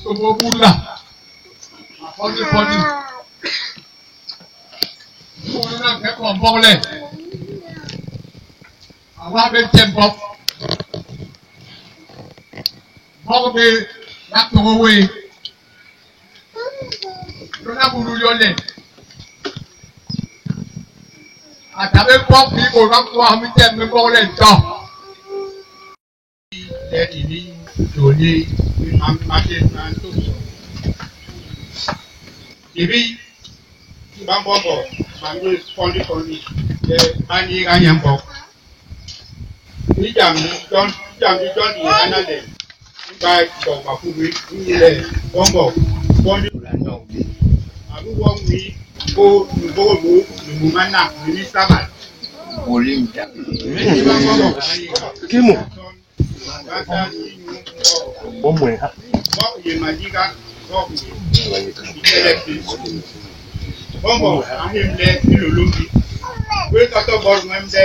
Obobula. Pɔni pɔni. Kúrò náà kẹ́kọ̀ọ́ bọ́ọ̀lẹ̀. Àwa bẹ tẹ̀ bọ́. Bọ́ọ̀ bẹ látọ̀wé. Lọ́nà burú yọlẹ̀. Àtàbí bọ́ kí òun kó àmì tẹ̀ mí bọ́ọ̀lẹ̀ tọ̀. Ibi bambɔbɔ mambe fɔli fɔli yɛ ani anyambɔ. Ijam jɔn ijam jɔn ni analɛ ngba gbɔgba kubi nyilɛ bɔmbɔ fɔli. Abuwɔ ŋui ko nubobo numumana nini saba. Kimu. Bomwe ha. Bɔmbɔ ahimlɛ ilolombi. Wekatɔ bɔrumɛmdɛ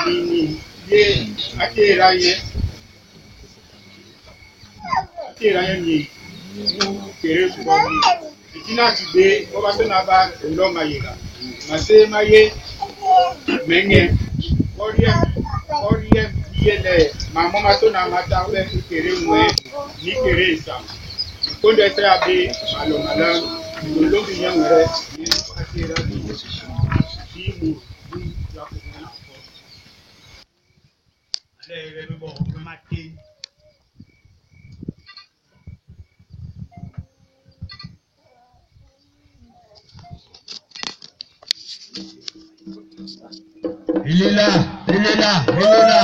nini ye ateera yɛ ateera yɛ mi mu kere kubɔmi. Ìdínà ti gbé bọ́bá tó náà bá ńlọ́mà yìí màsé má yé mẹ́ŋẹ́ kọ́ríẹ́ kọ́ríẹ́ yẹlẹ màmú ma tó náà má ta wẹ́ kéré ŋuẹ́ ní kéré ìsàm. Kóńdé sẹ́ abé màlọ́màlá lolóbi yẹn ŋuẹ́ ní ateera bí bí mu bí yakùnkùn náà kọ́. Il est là, il est là, il est là.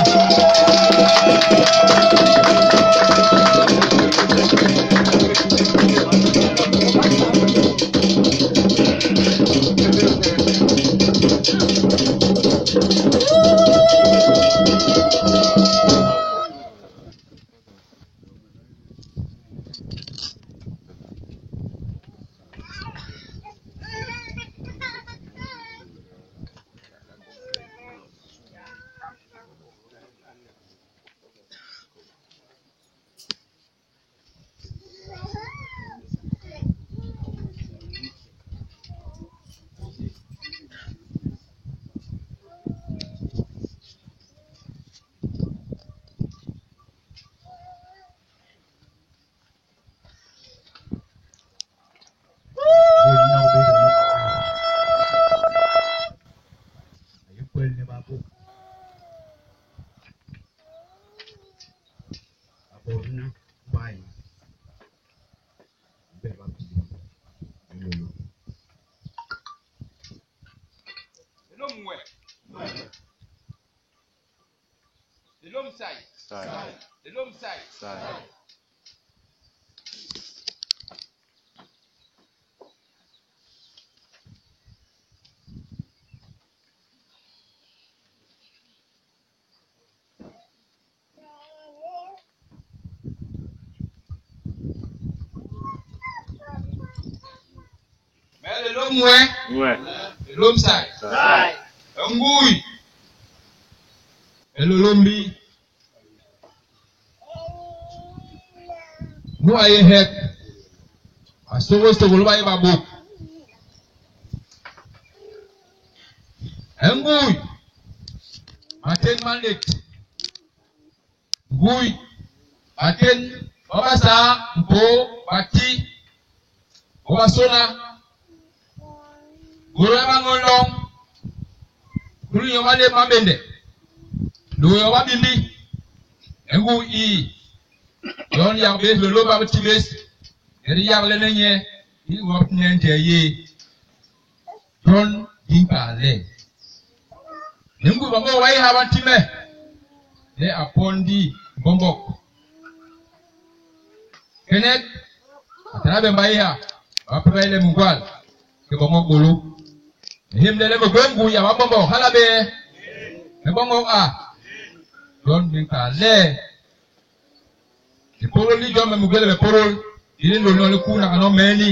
Ouais. Lomsai. Ngui. Elolombi. Nu aye hek. Asogo sogo ba ba bok. Ngui. Maten malet. Ngui. Maten babasa mpo bati. Obasona. Goro ba ngolong. Kuru yo bale mabende. Do yo ba bimbi. Engu i. Yon yak be lo ba ti bes. Eri yak le nenye. I wop nyen je ye. Yon di pa le. Nengu ba mo wai ha ban ti me. Le apondi bombok. Kenet. Atana be mbai ha. Ba pre le mungwal. Ke bongo bolo. Him le le go ngu ya ba bombo hala be. Me bongo a. Jon me nkal le, Lipôdôl li jon me me gwé le me pôdôl, li li nlôl ni kuuna no meeni,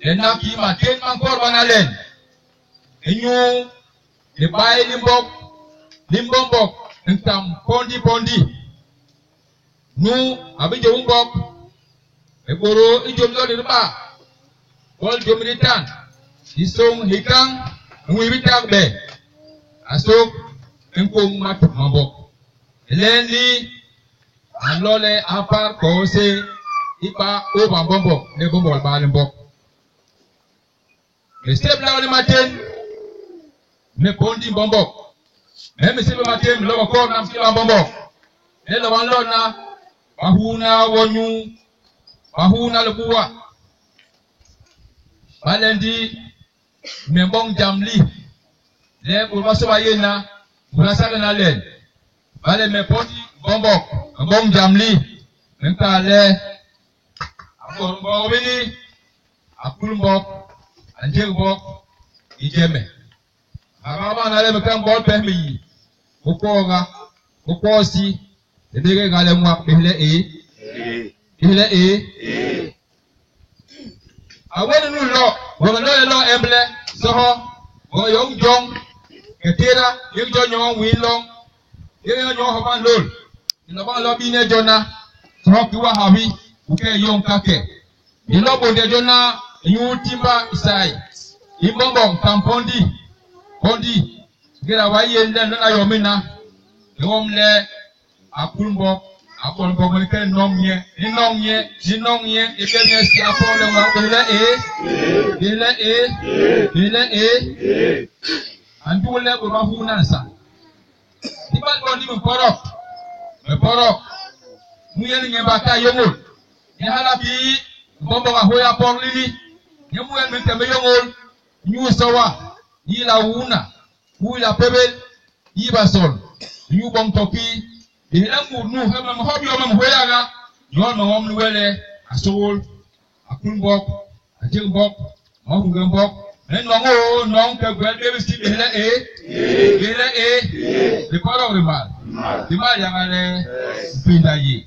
le na kii matén ma nkodbana len, inyu libai li mbok li mbombok ntam pondi pondi, nu a bi jôp mbok, me bôdô i jôm lo li ba, bol jôm li tan, i sôñ hikañ nwii bi tagbe, a sôk i nkoñ matuk ma mbok. I len li, a nlo le a par kôôse i ba ôba mbombok le bombok ba li mbok. Me séblak ni matén, me pondi mbombok. Me me sébla matén, me loba kôrna me séba mbombok. Le loba nlona, ba huuna wonyu, ba huuna libuwa. Ba le ndi me mboñ jam li, le bôt ba soba yéna, bôt ba sagna len. Ba le me pondi mbombok, me mboñ jam li, me nkal le, a bôt mbok bini, a kul mbok, a njék mbok, i jeme. A ba bana le me kan bol peh me yi, u kooga, u koosi, e bege ga le ngwak bihle e, bihle e. A woni nu lo, woni lo lo emble, soho, wo yong jong, ke tera, yek jo nyong win long, yek yo nyong hoban lol, ilo ba lo bi ne jona, soho ki wa hawi, uke yong kake. Ilo bonde jona, yu timba isai, imbombo kampondi, pondi, gera wa ye le na yomina, yom le akul mbok, akol mbok ni ke nong nye, ni nong nye, ni nong nye, ebe nye si apol le wa le e, le e, le e. Andu le bo ba hu na sa. Di ba bo ni me porok. Me porok. Mu ye ni ba ka yongol. Ni hala bi mbombo ga hoya por lili. Ni mu ye me ke me yongol. Nyu sawa. Ni la wuna. Hu la pebel. Ni ba sol. Nyu bong toki. Di la mu nu ha ma ho bi o ma hoya ga. Nyon ma ngom wele asol. Akul mbok. Ajeng mbok. Ma hu mbok. Me nong o nong ke gwel be si be le e. Be le e. Le paro re mal. Di mal ya le pinda ye.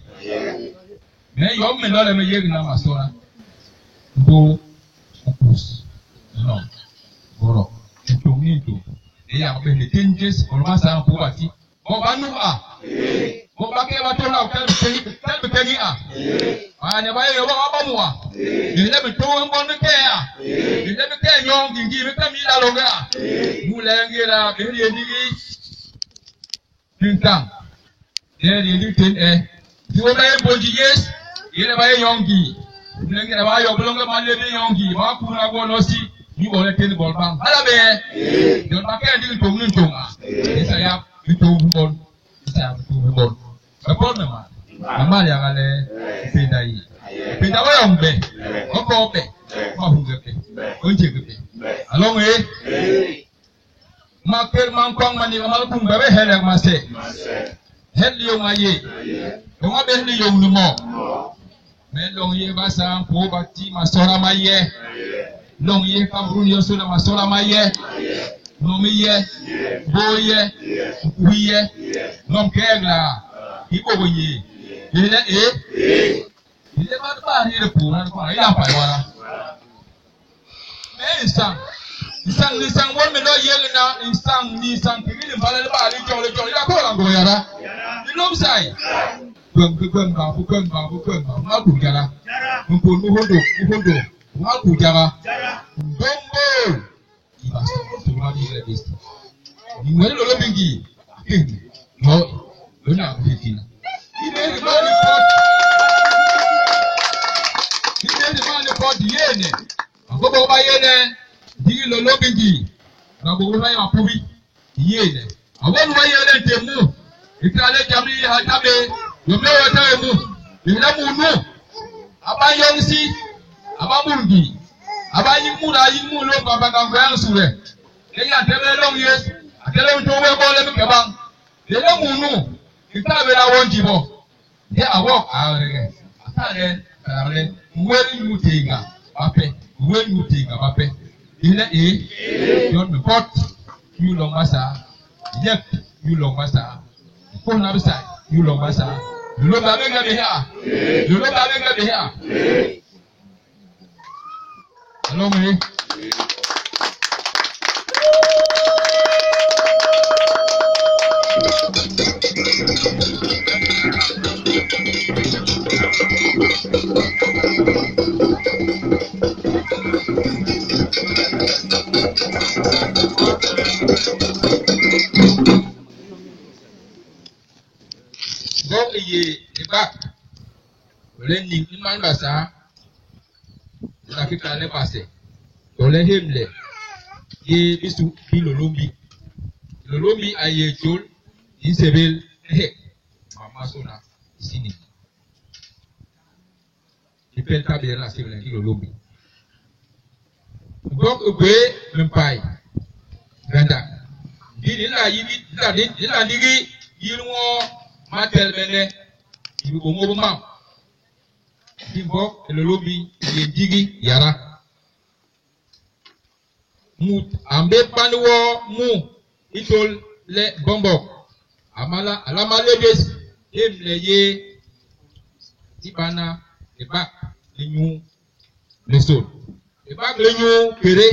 Me yom me lole me yeg na masora. Mbo ukus. No. Boro. Ntung ni ntung. E ya be le tenjes o ma sa mpo bati. Bo ba nu a. Bo ba ke ba to na ke ke ke ke ni a. A ne ba ye ba ba mu a. Ni le me to mbon ke a. Ni le me ke nyong ngi me ka mi la lo ga. Mu le ngi ra be ye ni gi. Tinkang. Ne ye ni ten e. Ti wo ba ye bonji yes. Ye le ba ye nyong gi. Mu le ngi ra ba yo bolongo ma le bi nyong gi. Ba ku na go no si. Ni bo le ten bol bang. Hala be. Yon ba ke ndi tong ni tong a. Ni sa ya ni tong bon. Ni sa ya tong bon. Ba bon na ma. Ma ya ga le pinda yi. Pinda ba yong be. O ko be. Ma hu ge be. O nje ge be. Along e. Ma ker man kwang ma ni ma kum ba be hele ma se. Hel yo ma ye. Yo ma be ni yo ni mo. Me long ye ba sa ko ba ti ma sora ma ye. Long ye Cameroon yo so na ma sora ma ye. No mi ye. Bo ye. Ku ye. Nom ke la. Ibo bo ye. Ile e. Ile ba ba ri re pu na ko ya pa wa. Me insang. Insang ni sang won me lo ye na insang ni sang ki ni mbala le ba li jo le jo ya ko la go ya ra. Ni lom sai. Gweng gweng ba bu gweng ba bu gweng ba ma ku jara. Mpo nu hondo nu hondo ma ku jara. Bombo. Iba sa to ma ni le best. Ni wele lo lo bingi. Kingi. No. Lo na ku kina. Ibe ni ma ni pot. Ibe ni ma ni pot yene. Agobo ba yene. Digi lo lo bingi. Na bo wa ya pubi. Yene. Awon wa yele temu. Ikrale jamni ha tabe. Yo me wa ta mu. Ila mu nu. Aba yongsi. Aba murgi. Aba yimu na yimu lo baba ka ngwa sure. Le ya tele long yes. Atele nto we bo le me bang. Le le mu nu. Ita be la won jibo. Ye awok arege. Atale arale. Mweli mutinga. Bape. Mweli mutinga bape. Ile e. Yon me pot. Yu long masa. Yep. Yu long masa. Nkôhna bisai inyu loñ Basaa. Lôlômbi a béñge bé ha. Lôlômbi a béñge bé ha. Alôme. Mbok i yé libak tole niñ i man Basaa i nla ki kal le base tole hémle yé bisu bi Hilôlômbi. Hilôlômbi a yé jôl di nsébél Nhek mam momasôna isi niñ. Lipél ta bé li nla sébla ngi Hilôlômbi. Mbok i gwéé mimpay ngandak, ndi di nla yi di nla ndigi yil nwo matelbene i bibôñôl bi mam. Ndi mbok i Hilôlômbi i yé ndigi yada. Mut a mbép man woo mu i tôl le mbombok, a nlama lédés hémle yéé ti bana libak li nyuu lisol, libak li nyuu kédé,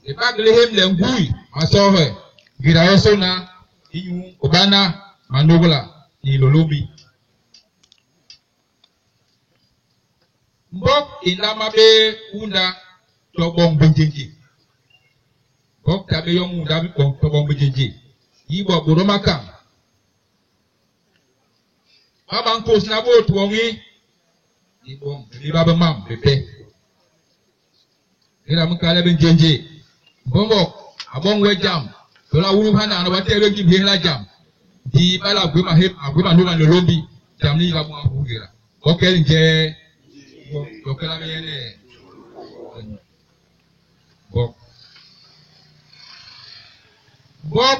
libak li hémle ngui masoohe ngéda yosôna inyu bana manôgla ni Hilôlômbi. Mbok i nlama bé unda to boñ binjinjiñ. Mbok ta bé yom unda to boñ binjinjiñ. Yi bo bôt ba makañ ba ba nkôsna bôt woñi i boñ bibéba bi mam bipe. Ngéda me nkal le binjinjiñ, mbombok a boñ we jam, tole a unup hanano ba tehe bé ngim hélha jam, ndi ibale a gwé mahép, a gwé manôgla ni Hilôlômbi, jam li yila boñ a huu ngéda. Bokel njee? Yokel a bé yéne Bok. Bok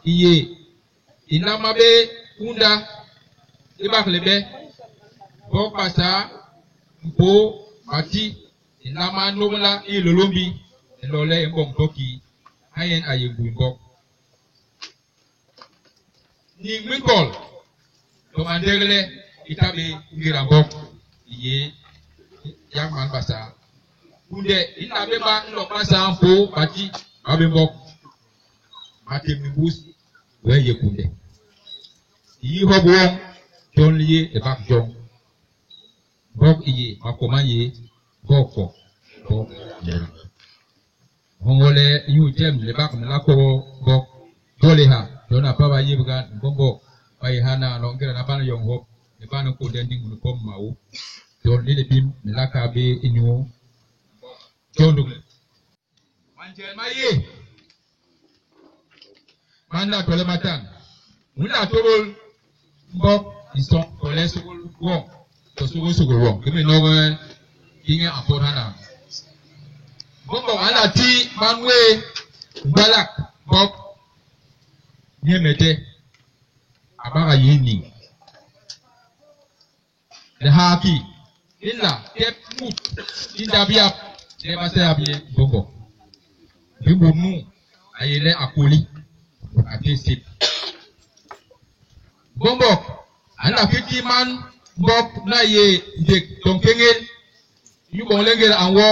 i yé i nlama bé unda libak libe. Bok Basaa, Mpôô, Bati i nlama nôgla i Hilôlômbi ilole i mboñ to kii. Hanyen a yé ngui mbok. Niñ minkol to mandegle i ta bé ngéda mbok i yé yak man Basaa. Kunde i nla bé ba nlôm Basaa Mpôô Bati ba bé mbok. Matémb ni mbus wee yé kunde. I yi hop woñ jon li yé libak joñ. Mbok i yé makwo ma yé mbok kok, mbok yada. Hoñol le inyu jem libak me nla kobo mbok jôl i ha, jon a pa ba yébga ni mbombok ba yé hanano ngéda n'a bana yoñ hop ni bana kunde ndi munu pom mau. Jon li libim me nla kal bé inyu mbok jon le manjel ma yé ma-na tole matan. U nla tôbôl mbok isoñ tole sôgôl woñ to sôgôlsôgôl woñ. Ndi me nog kiñe a mpot hanano. Mbombok a nla ti man wéé ngwalak mbok nyemede a bak a yii i niñ. Lihaa ki li nla tep mut i ndap yap le ba sayap nye mbombok. Ndi mut nu a yé le a kôli, mut a téé sép. Mbombok a nla ki ti man mbok nu a yé ndék to nkéñél inyu boñ le ngéda a nwo,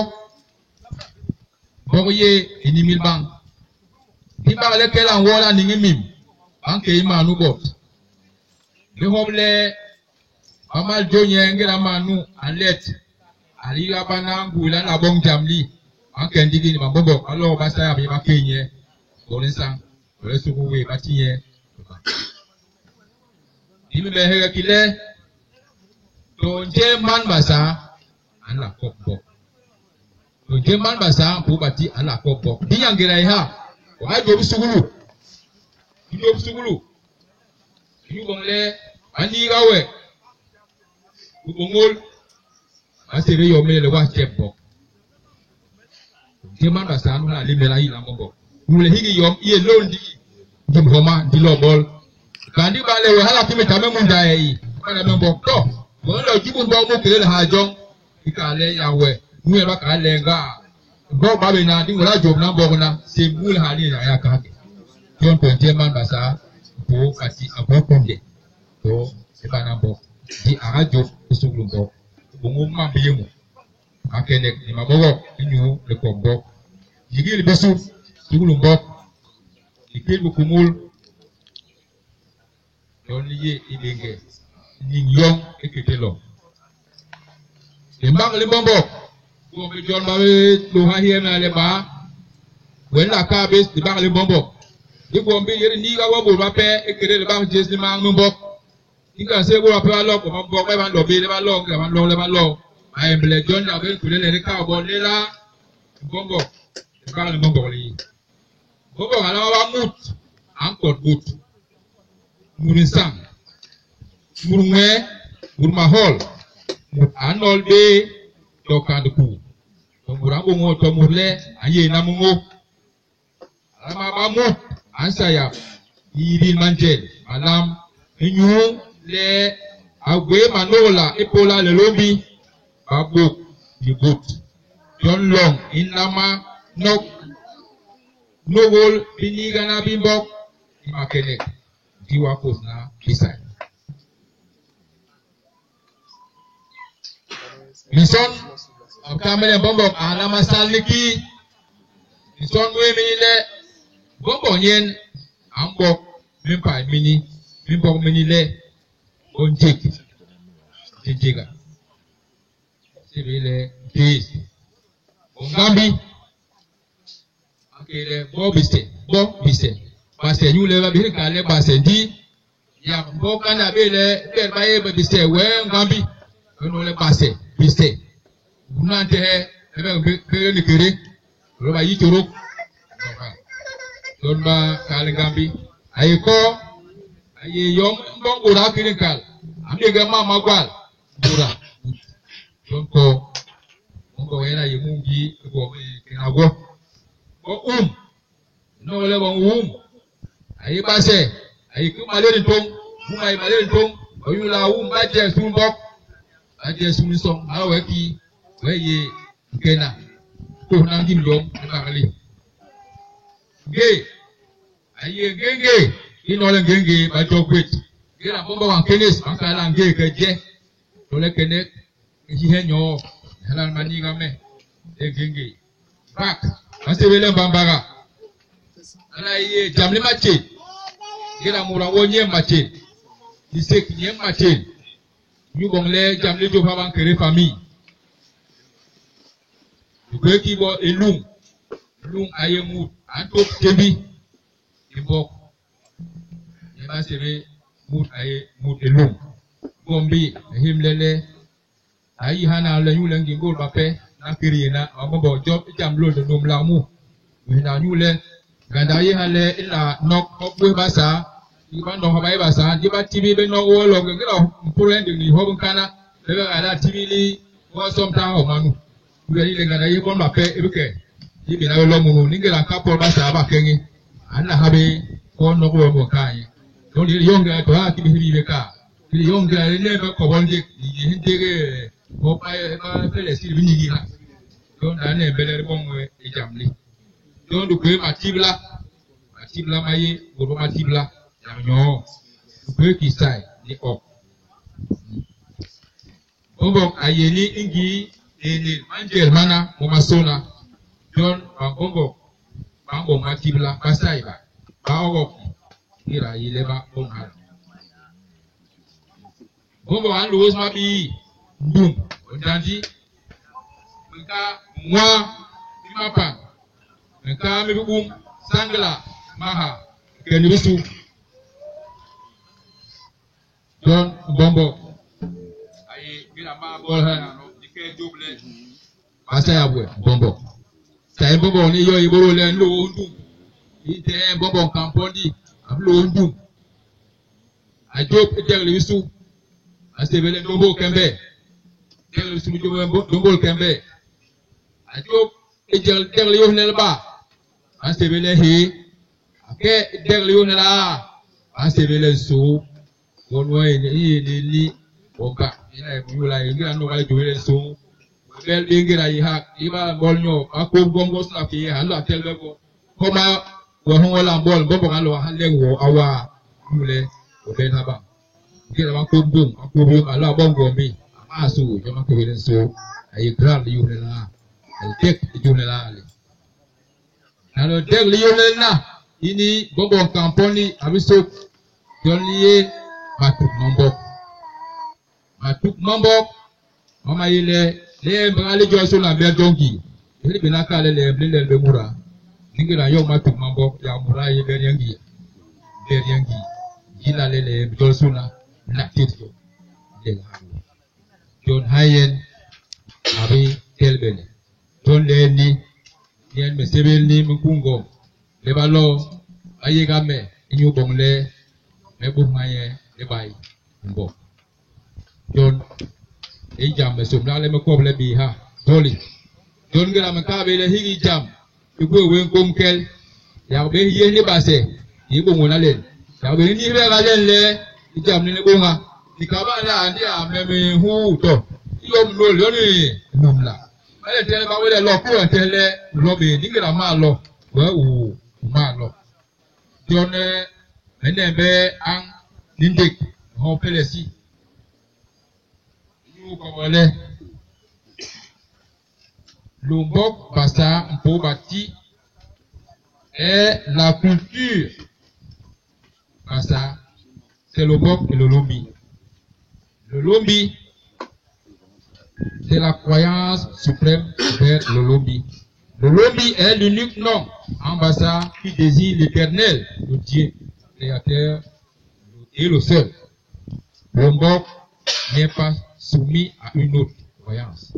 mbok yé i nimil bañ. Ndi ibale kel a nwo le a niñ i mim, ba nke i man nu bôt. Ndi hop le ba mal jô nye ngéda man nu a nlet, a yila bana ngui le a nla boñ jam li, ba nke ndigi ni bambombok, ba loo ba sayap nye, ba kéhi nye bôt i nsañ, tole sukuu wéé, ba ti nye bañ. Di bi béhge ki le, to njee man Basaa a nla kop mbok. To njee man Basaa Mpôô Bati a nla kop mbok. Ndi nya ngéda i ha, wa ga jôp sukulu. U jôp sukulu inyu boñ le ba niiga we u bôñôl, ba sébél yom le w'a tjep mbok. Njee man Basaa nu hala a lémél a yila mbombok. Inyule hiki yom i yé lôl ndigi ngim homa ndi loo bol. Kandi ba le we hala ki me ta me munda i, bana me mbok to. We nla jubus mbok mu kédé lihaa joñ, i kal le yak we nwee ba kal le nga mbok ba bé na ndi wela jôbna mbok na sem mu lihaa li yak kahge. Jon to njee man Basaa Po bati a gwé kunde to i bana mbok ndi a ga jôp i suklu mbok. Boñog mam bi yé mu. Makenek ni mabogok inyu likok mbok. Yigil bisu, suklu mbok, likil bikumul jon li yé i béñge niñ yoñ ikété loñ. Limbak li mbombok, gwom bi jon ba bi lôôha hielna le baa we nla kal bés libak li mbombok. Ndi gwom bi yé di niiga gwo bôt bape ikété libak jés li mañ mi mbok. Di nkal nseñ bôt bape ba lok bo ba mbok ba ba nlo bé le ba loo ngéda ba nloo le ba loo. Ba emble jon yak bé nkwele le di kal bo lelaa mbombok libak li mbombok li yé. Mbombok a nlama ba mut a nkot bôt, mut nsañ, mut nwee, mut mahol, mut a nnol bé to kand kuu, to mut a mbôñôl, to mut le a nyééna mu ngôk. A nlama ba mut a nsayap i yibil manjel malam inyu le a gwé manôgla ipôla lilômbi, babôk ni bôt. Jon loñ i nlama nok nôgôl biniigana bi mbok ni makenek, ndi w'a kôsna bisai. Minson Mkamele mbombok a nlama sal ni kii? Minson nwé mini le, mbombok nyen a mbok mimpay mini, mi mbok mini le, bo njék, njéjéga, sébél le nkéés, bo ngambi, a nke le bo bise, bo bise, base inyule ba bi nkal le base ndi yak mbok kana a bé le bet ba yé bise wee ngambi, jon le base, bise. Una ntehe ebe bere ni kere, lo ba yi chorok. Jon ba kal ngambi, a yé ko, a yé yom mbong bôda a kiri nkal, a mbéga mam ma gwal, bôda. Jon ko, mbong yena yé mu ngi bo kena gwo. Bo no le bo a yé base, a yé ku malé ntong, um a yé malé ntong, bo yula ba je sun bok, ba je sun song, ala we ki, we ye nkena, to na ngim yom ni bagli. Nge, a yé ngenge, i no le ngenge ba jo gwet. Nge la bomba wa kenes, ba kala nge ke je. To le kene, hi he nyo, hala maniga me, e ngenge. Bak, ba sebele mbambaga. Ala ye jam li matche. Nge la mura wo nye matche. Lisek nye matche. Ñu bong le jam li jo fa ban kere famille. Dukwe ki bo elung. Elung aye mut, an top tebi. Ibok. Ye ba sebe mut aye mut elung. Gombi himlele ayi hana le ñu le ngi ngol bape na kiri na ambo job jam lo de nom la mu. Na ñu le ganda ye hale ila nok hobwe basa di ba no ba basa di ba tibi be no wo lo ngi la mpuro ndi ni hob kana le ba ala tibi li wo som ta ho manu. Le le ganda ye bon bape ebike. Di bi na lo mu ni ngi la ka po basa ba kengi. Ana habe ko no ko mo kai. Do li yonga to ha ki bi be ka. Li yonga le be ko bon de ni hinde ko ba ba fele si bi ni ha. Do na ne bele bon e jamli. Do du ko matibla. Matibla maye, bo matibla. Ya nyo. Du ko ki sai ni ok. Bombok ayeli ingi ene manjel mana mo masona. Don ba bombok ba bo matibla ba sai ba. Ba ogok ira yile ba bon ha. Bombo an lo ma bi ndum ondandi nka mwa mi mapa nka mi bum sangla maha keni bisu don bombo ayi gira ma bol ha no dike juble masa ya bwe bombo sai bombo ni yo iboro le lo ndum ite bombo kampondi ablo ndum ajo jegle bisu asebele ndombo kembe jegle bisu ndombo kembe ajo jegle jegle yo ne ba asebele he ake jegle yo ne la asebele so won wo ni ni ni oga ina e mu la ngira no ka jo le so bel ngira yi ha iba bol nyo ako gongo sna ki ha lo atel be ko ko ma wo hon wala bol bombo kan lo ha le wo awa Inyule u bén ha bañ. Ngéda ba nkôp mbôñ, ba nkôp yom, a laa boñ gwom bi, a mah sôô, jon ba nkébél le nsôô. A yé gral li yôhne laa, a yé ték li yôhne laa li. Nano ték li yôhne lina, ini mbombog nkañ-pon li a bi sôk, jon li yé matuk ma mbok. Matuk ma mbok ma ma yé le, liemb li jolisôna mbel jongi. Bés di béna kal le liemb li nlel bé muda. Ndi ngéda a yoñ matuk ma mbok, yak muda a yé bel yé ngii, bel yé ngii. Yila le liemb jolisôna li nla tét jo, nlel ha bé. Jon ha nyen a bi telbene. Jon len ni, nyen me sébél ni minkuñgom le ba loo, ba yéga me inyu boñ le me buhna nye libai li mbok. Jon, i jam me sômblak le me kôble bi ha, jo li. Jon ngéda me nkal bé le hiki jam i gwé wé nkôm kel, yak bé hié ni base i bôñôna len, yak bé ni nihbega len le i jam lini bôña, ni ka ba laa ndi a me me nhuu to i yom nol yon i numla. Ba le ntehe ba wé le lok u ntehe le u lo bé, ndi ngéda m'a lo, wee u m'a lo. Jon me nnembe añ ni ndék hop Pulasi inyu kobol le, Lombok Basaa Mpoba Ti est la culture Bassa, c'est le Bok et le Lombi. Le Lombi, c'est la croyance suprême vers le Lombi. Le Lombi est l'unique nom en Bassa qui désigne l'éternel, le Dieu, créateur et le seul. Le Mbok n'est pas soumis à une autre croyance.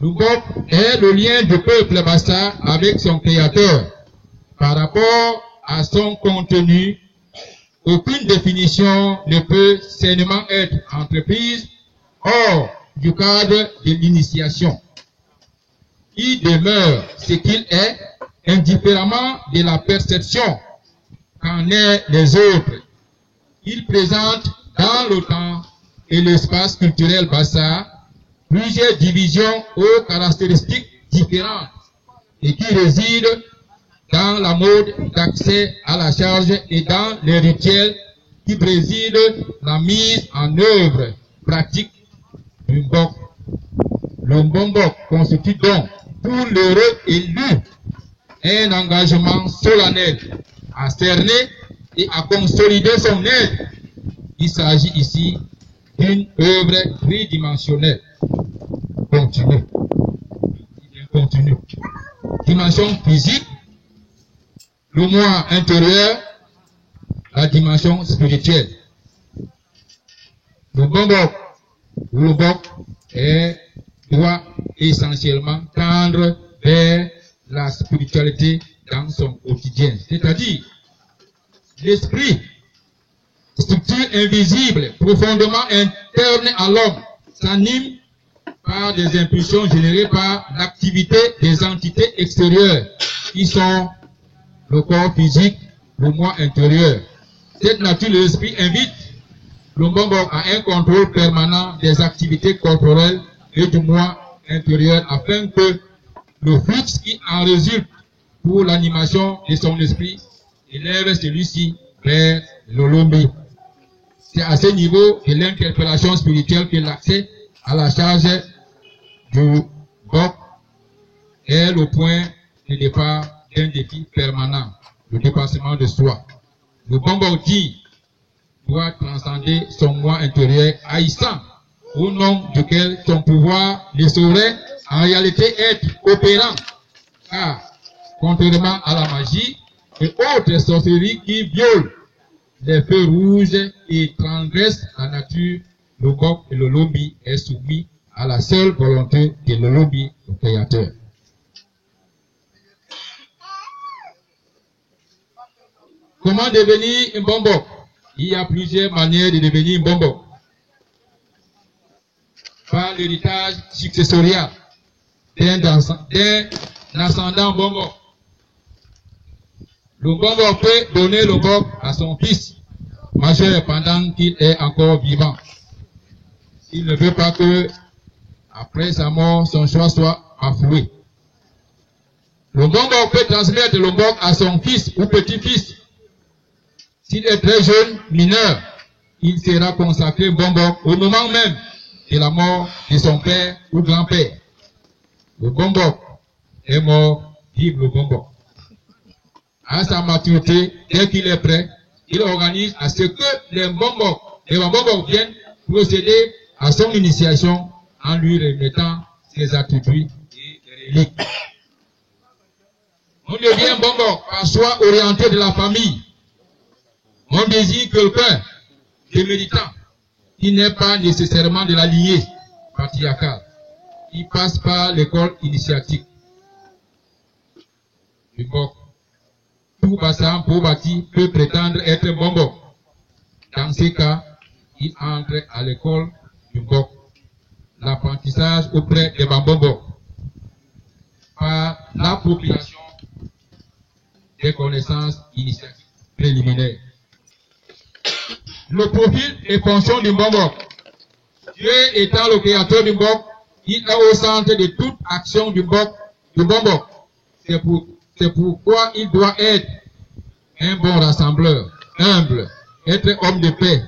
Le Mbok est le lien du peuple Bassa avec son créateur. Par rapport à son contenu, aucune définition ne peut sainement être entreprise hors du cadre de l'initiation. Il demeure ce qu'il est, indifféremment de la perception qu'en aient les autres. Il présente dans le temps et l'espace culturel bassa plusieurs divisions aux caractéristiques différentes et qui résident dans la mode d'accès à la charge et dans les rituels qui président la mise en œuvre pratique du mbok. Le mbombok constitue donc pour l'heureux élu un engagement solennel à cerner et à consolider son aide. Il s'agit ici d'une œuvre tridimensionnelle continue. Continue. Dimension physique, le moi intérieur, la dimension spirituelle. Le bombok ou le bok est, doit essentiellement tendre vers la spiritualité dans son quotidien. C'est-à-dire, l'esprit, structure invisible, profondément interne à l'homme, s'anime par des impulsions générées par l'activité des entités extérieures, qui sont le corps physique, le moi intérieur. Cette nature de l'esprit invite le mbombo à un contrôle permanent des activités corporelles et du moi intérieur afin que le flux qui en résulte pour l'animation de son esprit élève celui-ci vers l'Olombi. C'est à ce niveau de l'interpellation spirituelle que l'accès à la charge du Bok est le point de départ d'un défi permanent, le dépassement de soi. Le bon dit doit transcender son moi intérieur haïssant, au nom duquel son pouvoir ne saurait en réalité être opérant. Car, contrairement à la magie et autres sorcelleries qui violent les feux rouges et transgressent la nature, le Bok et le Lombi est soumis à la seule volonté de l'Olombi, le Créateur. Comment devenir un bon bok? Il y a plusieurs manières de devenir un bon bok. Par l'héritage successorial d'un ascendant bon bok. Le bon bok peut donner le bok à son fils majeur pendant qu'il est encore vivant. S'il ne veut pas que, après sa mort, son choix soit bafoué. Le bon bok peut transmettre le bok à son fils ou petit-fils. S'il est très jeune, mineur, il sera consacré Mbombok au moment même de la mort de son père ou grand-père. Le Mbombok est mort, vive le Mbombok. À sa maturité, dès qu'il est prêt, il organise à ce que les Mbombok, les Mbombok viennent procéder à son initiation en lui remettant ses attributs et reliques. On devient Mbombok par choix orienté de la famille. On désigne quelqu'un de méritant qui n'est pas nécessairement de la lignée patriarcale. Il passe par l'école initiatique. Du Mbok. Tout Bassa Bati peut prétendre être Mbombok. Dans ces cas, il entre à l'école du Mbok. L'apprentissage auprès des Bambombok par l'appropriation des connaissances initiatiques préliminaires. Le profil et fonction du Mbombok. Dieu étant le créateur du Mbok, il est au centre de toute action du Mbok, du Mbombok. C'est pour, pourquoi il doit être un bon rassembleur, humble, être homme de paix,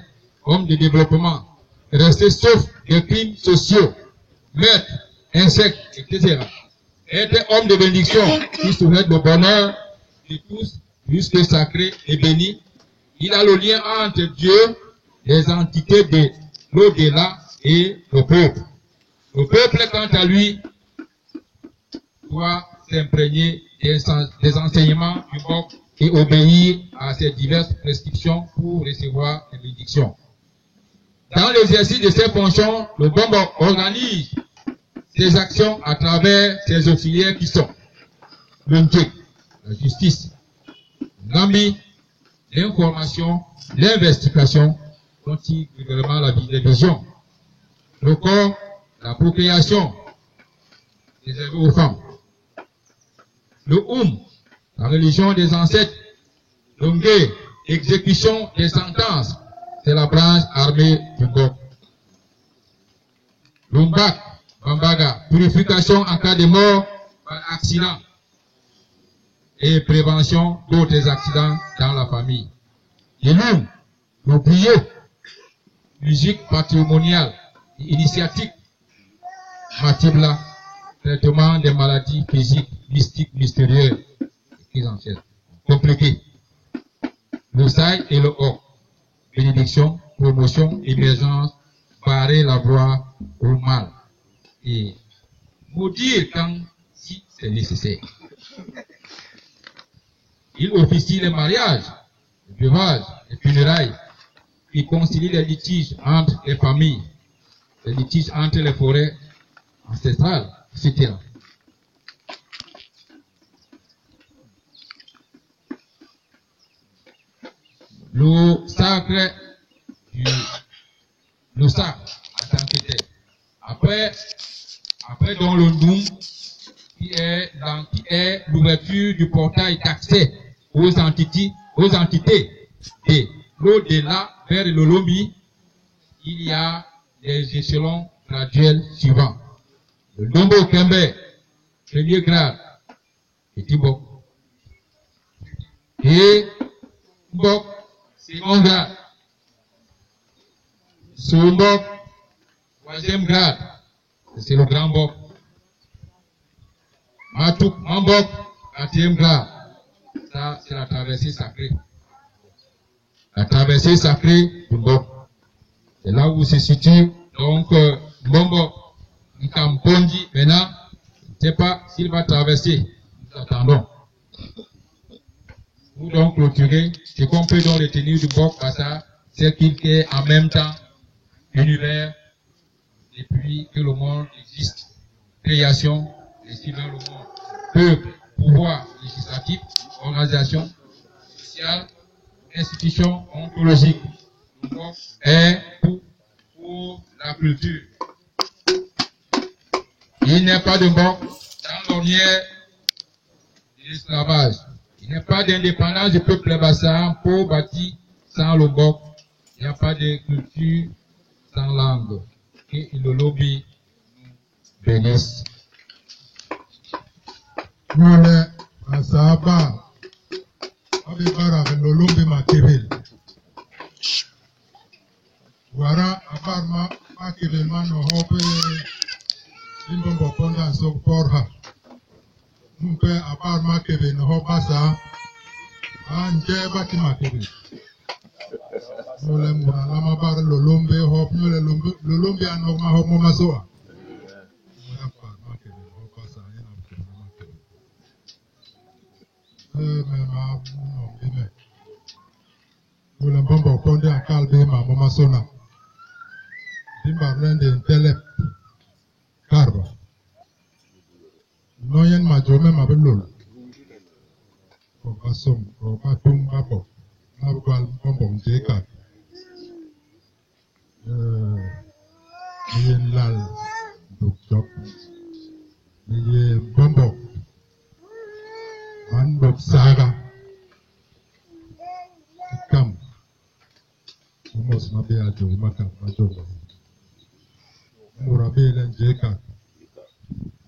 homme de développement, rester sauf des crimes sociaux, meurtres, insectes, etc. Être homme de bénédiction qui souhaite le bonheur de tous, jusque sacré et béni. Il a le lien entre Dieu, les entités de l'au-delà et le peuple. Le peuple, quant à lui, doit s'imprégner des enseignements du Bok et obéir à ses diverses prescriptions pour recevoir les bénédictions. Dans l'exercice de ses fonctions, le Bombo organise ses actions à travers ses auxiliaires qui sont le la justice, l'ami, l'information, l'investigation, dont il également la vision, le corps, la procréation, réservée aux femmes, le Oum, la religion des ancêtres, le Ngé, exécution des sentences, c'est la branche armée du Ngok. Lumbak, Bambaga, purification en cas de mort par accident et prévention d'autres accidents dans la famille. L'Ilum, l'oublié, musique patrimoniale et initiatique, Matibla, traitement des maladies physiques, mystiques, mystérieuses, compliquées. Le Saï et le Or, bénédiction, promotion, émergence, barrer la voie au mal et maudire quand si c'est nécessaire. Il officie les mariages, les veuvages, les funérailles. Il concilie les litiges entre les familles, les litiges entre les forêts ancestrales, etc. Le sacre du, le sacre en tant que tel. Après, après dans le Noum, qui est qui est l'ouverture du portail d'accès aux entités, aux entités et l'au-delà vers le Lombi, il y a les échelons graduels suivants. Le Dombo Kembe, premier grade, petit Mbok. Et Mbok, second grade. Mbok, troisième grade, c'est le grand Mbok. Matouk, Mambok, quatrième grade. Ça, c'est la traversée sacrée. La traversée sacrée du Mbok. C'est là où se situe donc Mbombo Nkampondi. Maintenant, je ne sais pas s'il va traverser. Nous attendons. Pour donc clôturer, ce qu'on peut donc retenir du Mbok Bassa, c'est qu'il est en même temps univers depuis que le monde existe. Création, ainsi vers le monde. Peuple, pouvoir législatif, organisation sociale, institution ontologique. Le Mbok est pour la culture. Il n'y a pas de Mbok dans l'ornière de l'esclavage. Il n'y a pas d'indépendance du peuple Bassa pour bâtir sans le Mbok. Il n'y a pas de culture sans langue. Que le lobby nous bénisse. Nyole asaba abe bara lolombe makebel. Njee ba ti makébé. Nyule mut a nlama bat lôlômbi hop, nyule lôlômbi a nok mahop momasô. Mut a bat makébé hop Basaa, nyen a nkôhna makébé. Ee me ma nom bé me. Nyule Mbombog Pônde a nkal bé mam momasôna. Di mbat le ndi ntelep karba. Nonyen majô mé ma bilôl. Bo ba som, bo ba tum, ba bok, ba gwal Mbombog Njee Kak. Me yé nlal Nduk Jop. Me yé Mbombog man Lôk Saga i Kam. Momos ma bé a jô i makak ma Jomba. Mut a bé le Njee Kak.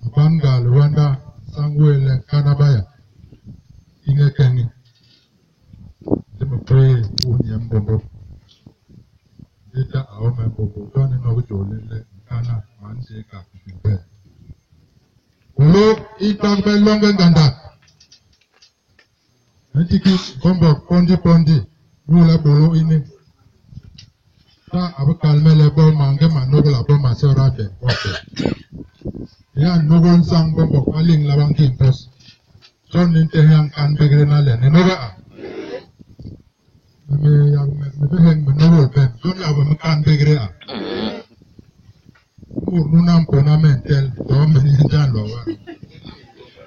A ban-ga liwanda sañ wé le Kanabaya, kiñe keñi. Ndi me kwee u nye mbombog. Ndi ta a o me mbombog, jon i nok jôl li le Nkana man Njee Kak Mpe. Bôlô i tagbe loñge ngandak. Me nti ki mbombog pondi pondi inyule bôlô ini. Ta a bikal me le bo mañge ma nôgla bo masora be bo be. Ya nôgôl nsañ mbombog a liñla ba ngi mbus. Jon ni ntehe a nkan mbégdé na le ni noga a. Me me yak me me bé heñ me nôgôl bem, jon yak me me nkan mbégdé a. Mut nunu a mpôna me ntel, to me nye nje a nloo we.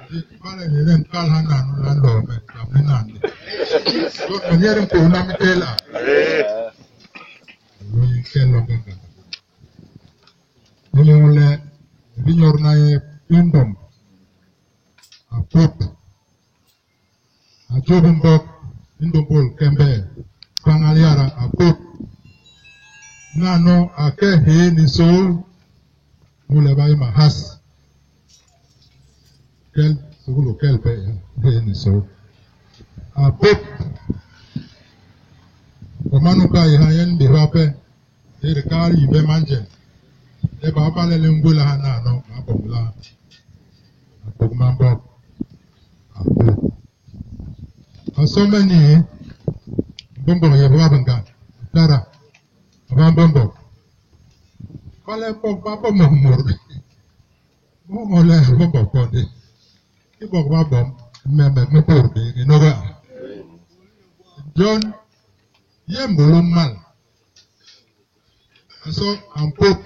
Ndi ibale ni le nkal hanano le a nloo me, jam li nan li. Jon me nye di mpôna mintel a. Lô i nke loñge ngandak. Inyule me bi nyodna nye i ndôm, a pop, a jôp i mbok i ndômbôl kembe, sañgal yada, a pop. Nano a ke hee ni sôô inyule ba yé mahas. Kel, sukulu kel pe hee ni sôô. A pop. Homa nu ka yi ha nyen bihwa pe, di kahal yimbe manjel le ba bale le ngwéla hanano ba boñ laa. A bôk mambok, a pop. A sombe ni mbombok yé bwabnga, tara, a ba mbombok. Bale bok ba bomok mut, bo le mbombok pônde. I bok ba bom, me me me bôr bé, ni noga. Jon yé mbôlô mal. A so a mpop.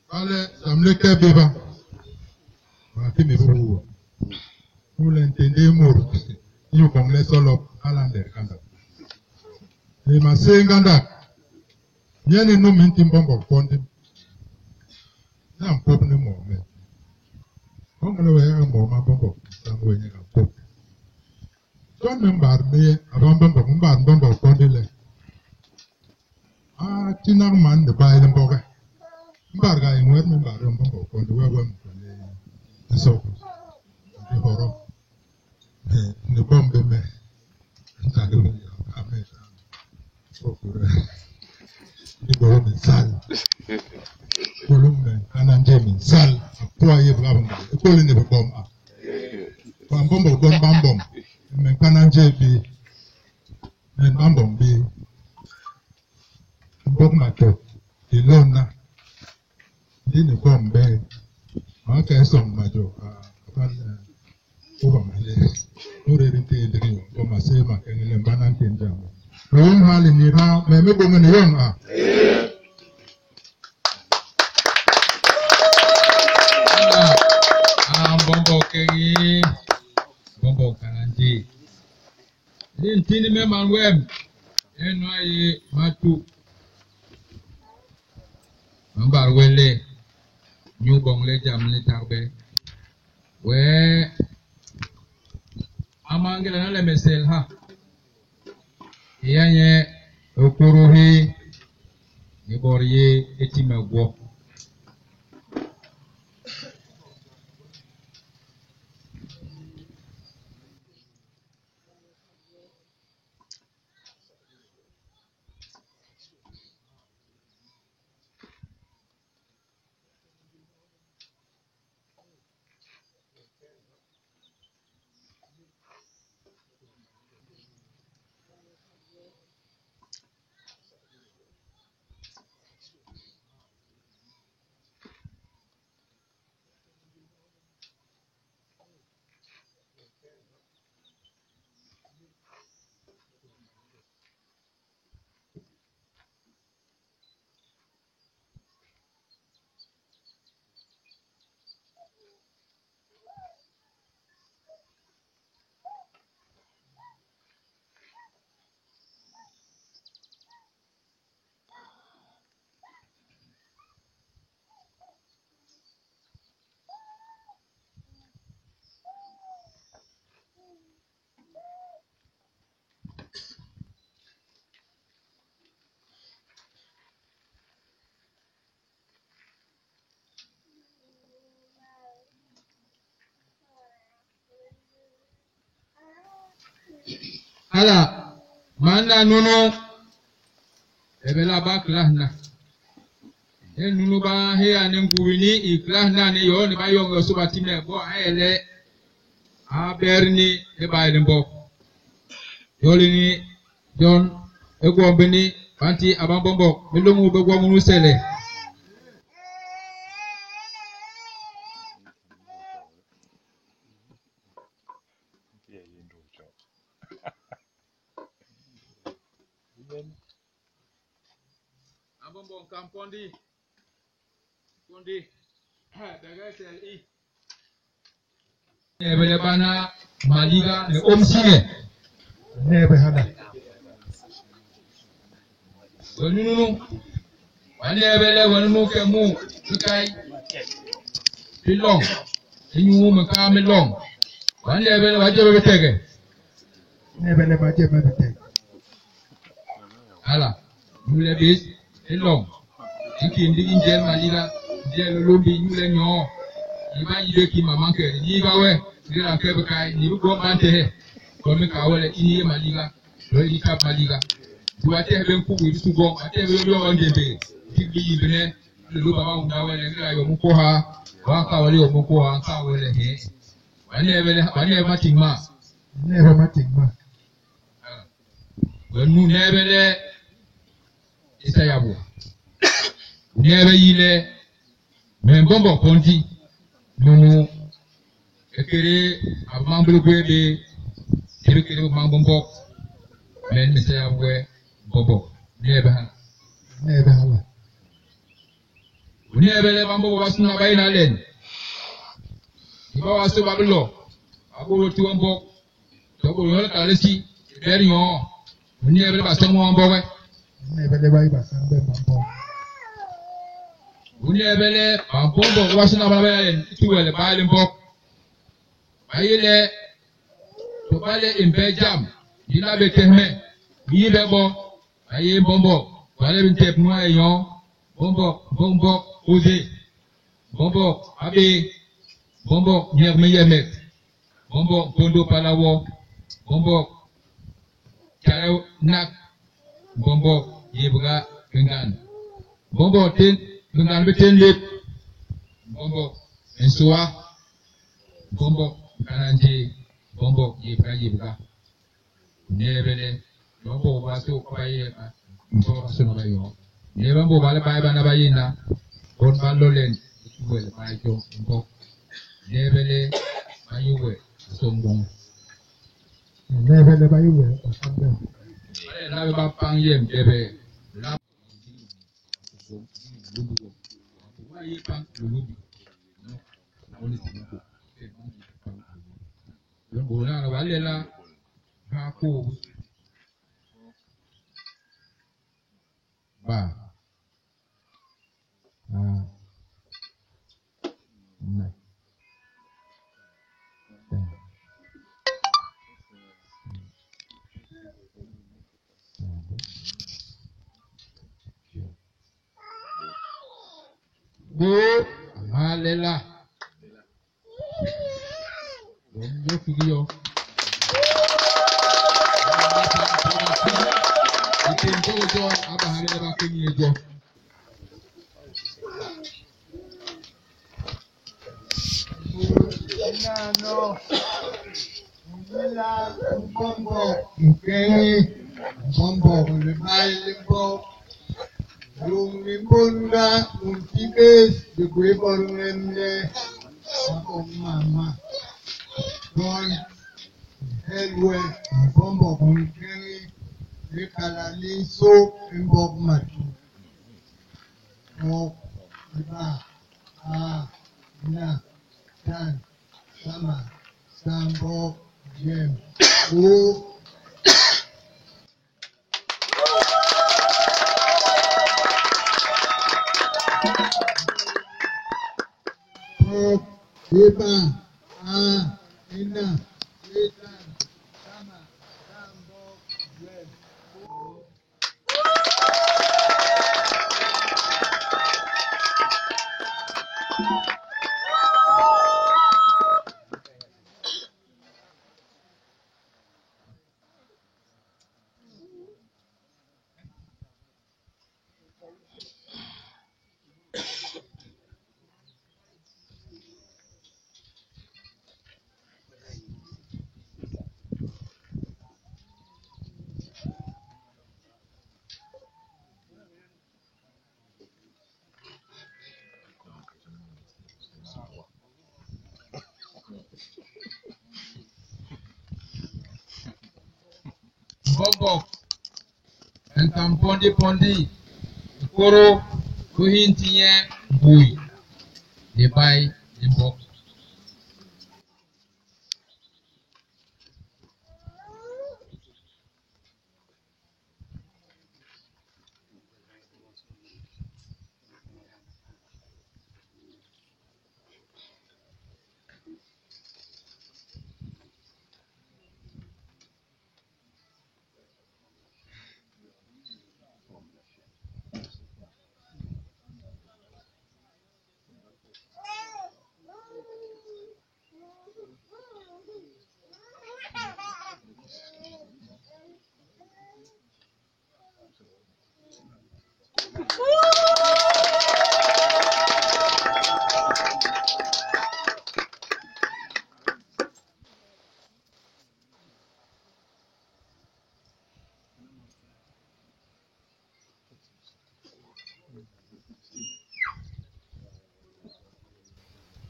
Bale jam li ke béba. Ba ki me bu. Mu le ntende mut inyu boñ le solop hala a nlet ngandak. Me maséé ngandak. Nye ni nu me nti mbombok pônde. Na mpop ni moo me. Boñ le we yaga moo ma mbombok nsañ we nye ga pop. Jon me mbat me a ba mbombok, me mbat mbombok pônde le a tinak man libay li mboge. Mbarga i nwet me mbat mbombok pônde we wem le nsok ndi horo ni bombe me ntagbe ame okure ni bolo minsal bolo me ana nje minsal apoa ye bwa nga ekole ne bom a ba mbombok bon ba mbom me kana nje bi me ba mbom bi mbok ma to ilona ndi ni bom be ma ke song ma jo a ba uba ma le ore ri te ndiri yo ko ma se ma ke le mbana nke njam lo hali ni ra me me bo ni yong a. Ah, mbombo kengi, mbombo kananji. Ni ntini me man wem, eno aye matu. Mambar wele, nyu bong le jam le tagbe. We, amangela na le mesel ha. Iyanye okuruhi, ni bor ye etime gwo. Hala mana nunu ebela ba klahna. E nunu ba he ane nguwini i klahna ni yo ni ba yong yo so ba time bo ayele a berni e ba ele mbok. Yolini John egwombini banti abambombok milungu begwomunu sele. Abombo kampondi. Pondi. Bege SLI. Ebele bana maliga ne omsine. Nebe hala. Wenunu. Wani ebele wenunu ke mu tukai. Pilong. Inyu me ka me long. Wani ebele waje be tege. Nebe le baje be tege. Hala. Nule bis ilong. Iki ndi injel maliga. Njel lombi nyule nyo. Iba yibe ki mama ke ni ba we. Ngira ke be kai ni go man te he. Ko mi ka wele ini maliga. Lo ili ka maliga. Duwa te be nku wi su go. Ate be yo onde be. Ti bi yibe ne. Lo baba unda wele ngira yo mu ko ha. Wa ka wele yo mu ko ha ka wele he. Wani ebele wani e matingma. Nebe matingma. Wenu nebele isayabu. Nebe yile me mbombo kondi nunu ekere abamambulu be ekere mambo men misayabu bobo nebe ha. Nebe hala. Nebele bambo basuna bayina len. Iba waso bablo. Abo ti wombo. Tobo yol kalesi beri yo. Nebele basongo wombo we. Nebe le bayi basambe mambo. Nebele bambombo basuna bayina len tuwele bayile mbok. Bayile to bale imbe jam. Ila be kehme. Yibe bo. Baye mbombo. Bale bintep noa yon. Bombo bombo oze. Bombo abe. Bombo nyerme yemek. Bombo kondo palawo. Bombo kare nak. Bombo yebra ngan. Bombo ten ngan be ten lep. Bombo ensoa. Bombo kananje. Bombo yebra yebra. Nebele. Bombo baso kwaye mbo baso na bayo. Neba mbo bale baye bana bayina. Bon balolen wele bayo mbo. Nebele bayuwe sombong. Nebe le bayi we basambe. Bale la ba pang yem debe. La wa ye pang lulubi. No. Na oni sinuko. Yo na wa le la ba ko ba a na ta Bo amalela. Yo figiyo. Ite ntojo abahare ba kenye jo. Nano, Mila Mbombo Nkenge, Mbombo Libalimbo, Lungimbunda, Untibes, the Greboremne, Mama, Don, Helwe, Mbombo Nkenge, Ikalaliso, Mbok Matu, Ok, Iba, A, Na, Tan, Sama, Sambo, Jem, O, Ok, Iba, A, Ina, Etan, Sama, Sambo, Jem, O. Mbombok, Nkampondi-pondi, Koro, Kuhintinye, Ngui, Libai, Limbok.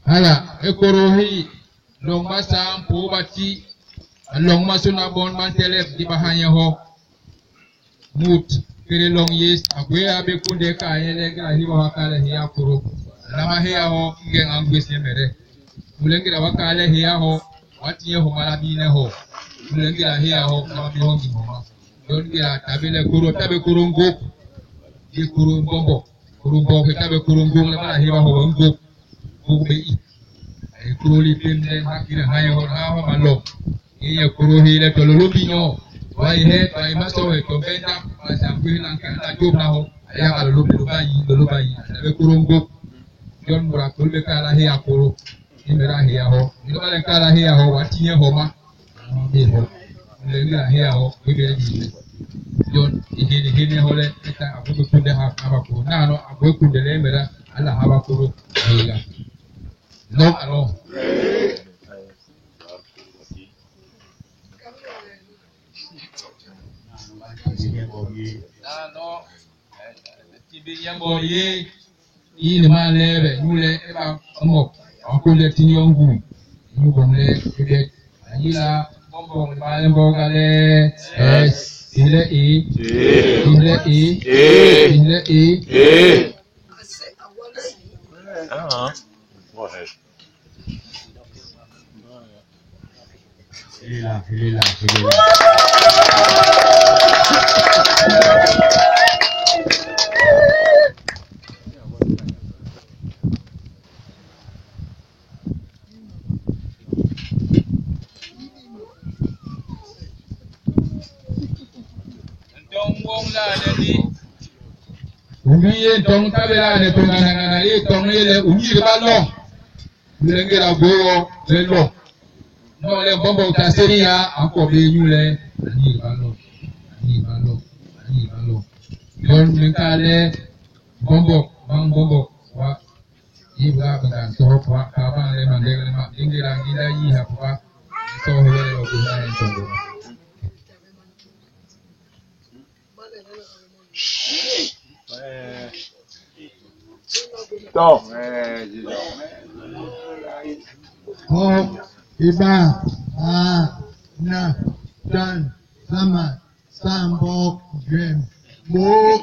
Hala, ekoro hi long ba sam po ba ti long ma suna bon man telef di ba hanye ho mut kere long yes agwe abe kunde ka yele ga hi wa kale hi akoro lama hi ho ngen angwe se mere mulengira wa kale hi ho wati ye ho mala bi ne ho mulengira hi ho na bi ho ngi ho ma don gira tabele koro tabe koro ngok ye koro mbombo koro mbombo tabe koro ngok le mala hi wa ho ngok ngok be i kuro li pemne hakira hayo ha ho malo iye kuro hi le tolo lo binyo wa ihe ba ima so he to benda ba sa ku lan ka la job na ho aya ka lo lo ba yi lo ba yi be kuro ngok yon mura ko be kala hi akoro ni mera hi ho ni ba le kala hi ho wa tinye ho ma be ho le ngira hi ho be be ni yon ihe ni he ni ho le ta abu be kunde ha ha ko na no abu kunde le mera ala ha ba kuro hi la no alo no tibi yambo ye ile ma lebe nyule eba mo akule tinyongu nyubongle ebe ayila bombo ma lembo gale s ile e ile e ile e Ah. Ouais. Il est là, il est là, il est là. Umiye tong tabela ne tongana na ye tong ye le umiye ba lo. Mulengera go le lo. No le bombo ta seria anko be nyule ani ba lo. Ani ba lo. Ani ba lo. Yon mekale bombo bang bombo wa ibra ba so kwa ka ba le mandele ma ingira ngira yi ha kwa so he le lo ku na ntongo. To. Ho, iba, a, na, dan, sama, sambok, gem, mo.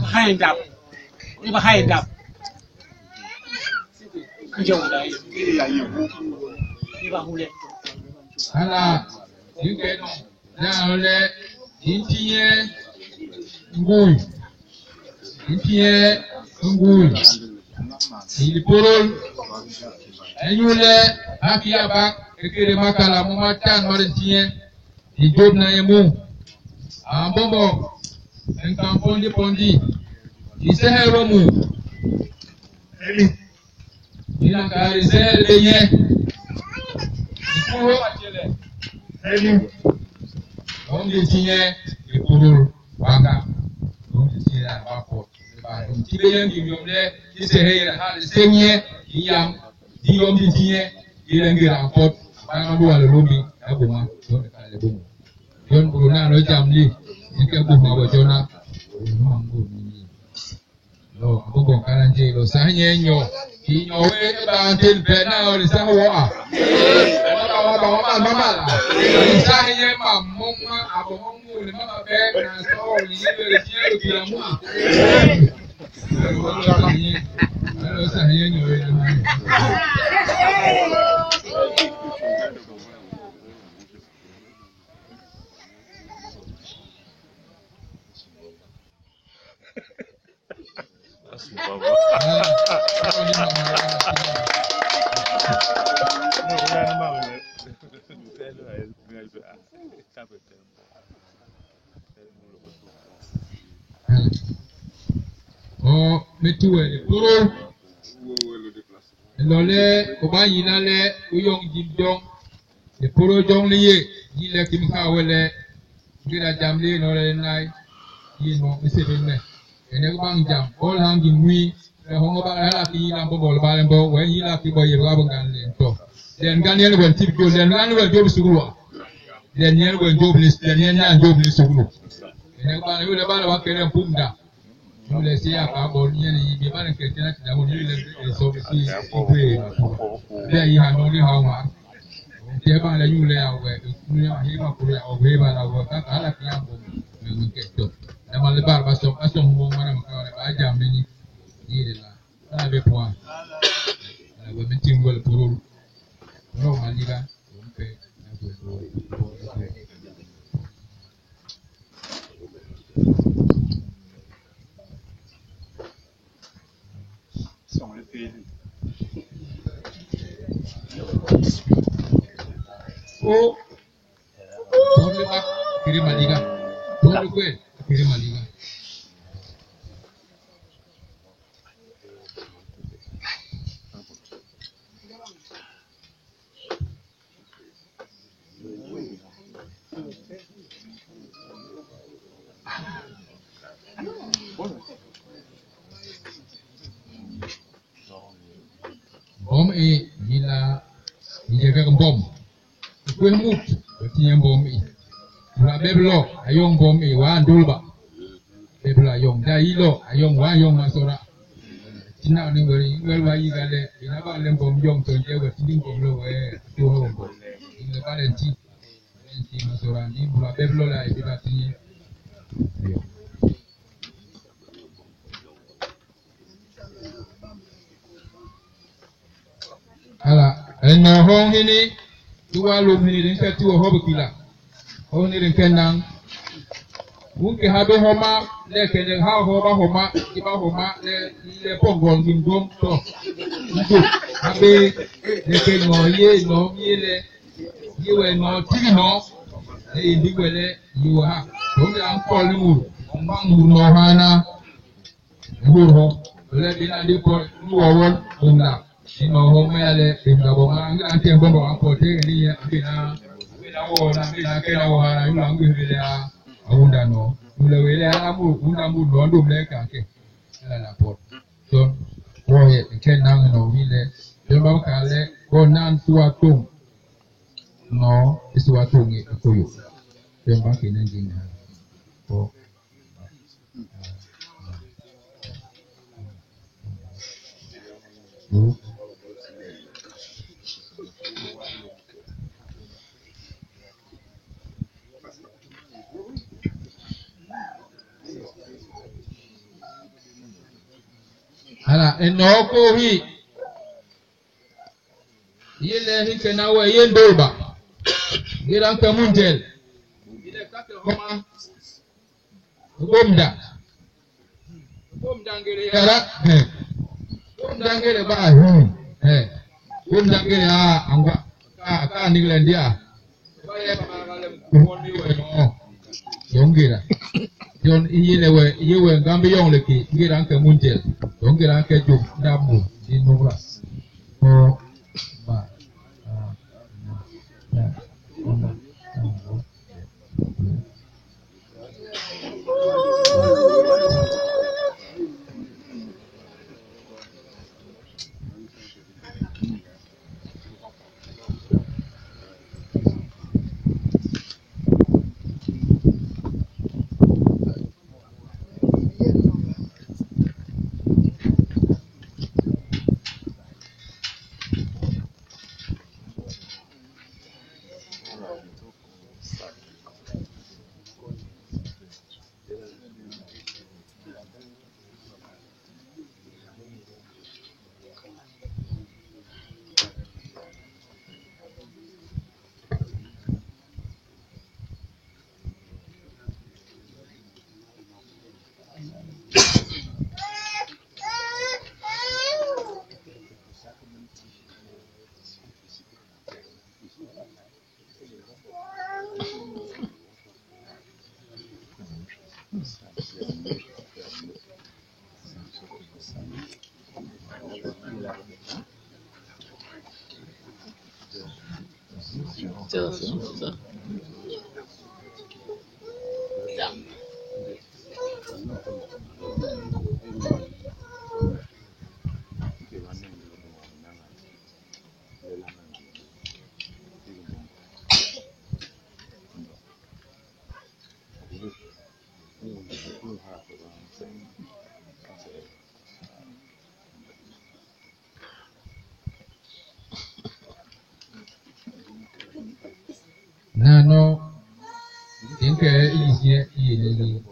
Hai đập nhưng mà hai đập cứ dùng đấy đi vào hù lên Hala, yuke no, na ole, intinye ngui, intinye ngui, iliporol, enyule, akiaba, ekere makala, mumatan marintinye, ijob na emu, ambombo, enkampondi pondi, iseheromu, inakari sehere benye, ikuro achele. Onge tinye ikuru wanga. Onge tinye wako. Tibe yengi yomle ise heira ha senye yam di yomdi tinye ilengi rapot. Bana bu wala lomi abonga jon kale bongo jon buruna no jamli nke bu ma bo jona no angu ni lo abongo kala nje lo sa nyenyo inyo we ba antil be na o sa wo a ba ba ba ba ba ba sa nye ma mo ma abongo mu le ma be na so ni le le ti le ki mu lo sa nyenyo we na. Oh, metuwe poro lole o ba yina le uyong jimjong e poro jong liye yile kim ka wele ngira jamle no le nai yi no ese be ne ene ko bang jam ol hangi ngui le hongo ba la ki la bo bol ba le bo we yi la ki bo ye ba bo ngan le to den gan yel wel tip jo den gan wel job sugulu den yel wel job ni den yel na job ni sugulu ene ko ba le ba le wa kere pumda le si ya ka bo ni ni bi ba le ke tina tina bo ni le so si ibe be yi ha no ni ha wa te ba le yu le ya we ni ya hi ba ku ya o be ba la wa ka ka la ki ya bo me ke to na ma le ba ba so ba so mo ma na ka le ba ja me ni ni le la la be po la we me tin gol puru no ma liga o pe na bo bo. O Torle ba kiri maliga torle kwe kiri maliga. Bom e yila yega bom kwe mut tinya bom i la beblo ayong bom i wa ndulba beblo ayong da ilo ayong wa yong masora tina ni wori wel wa yiga le ina ba le bom yong to je wa tini bom lo we to ho bo ile ba le ti ti masora ni la beblo la e ba tinya ayong. Ala eno hong hini tuwa lum hini den ka tuwa hobo kila hong hini den kenang unke habe homa le kene ha ho ba homa iba homa le le pongon gingom to ndu habe le ke no ye no ye le ye we no tigi no le indi wele ye ha do ya an ko ni mu ma mu no ha na ndu ho le bi na ndi ko nu wo wo na ino ho me le inga bo ma nga ante bo bo ko te ni ya bi na bi na wo na bi na ke na wo ha na yu la ngi bi ya awunda no ule wele ala mu unda mu no ndo mle ka ke ala la por so wo ye ke na no wi le yo ba ka le ko nan tuwa tung no isu wa tung e ko yo yo ba ke nan jin na ko Ala eno ko hi yele hi ke na we yendo ba ngira nke munjel ile kake homa bomda bomda ngere yara he bomda ngere ba he he bomda ngere a angwa ka ka nigle ndia ba ye ba le ko ni we no yongira yon iyele we iyewe ngambe yon le ki ngira nke munjel yongira nke jum ndamu di nura ko ba a na na na na. Allitération, c'est ça? Nano di nke i yis nye i yéne li.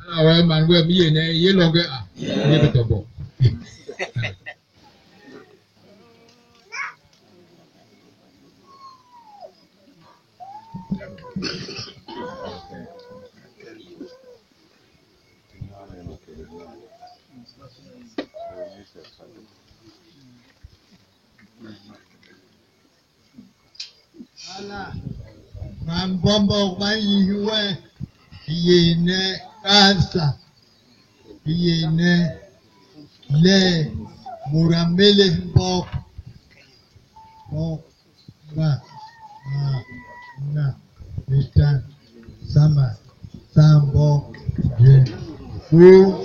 Hala wee man wem i yéne i yé loñge a, i yé bé to bo. Hala, bambombok ba nyis we i yéne kasa, i yéne le mut a mélés mbok. Bok, ba, a, na, itan, samal, saambok, juem, bôô.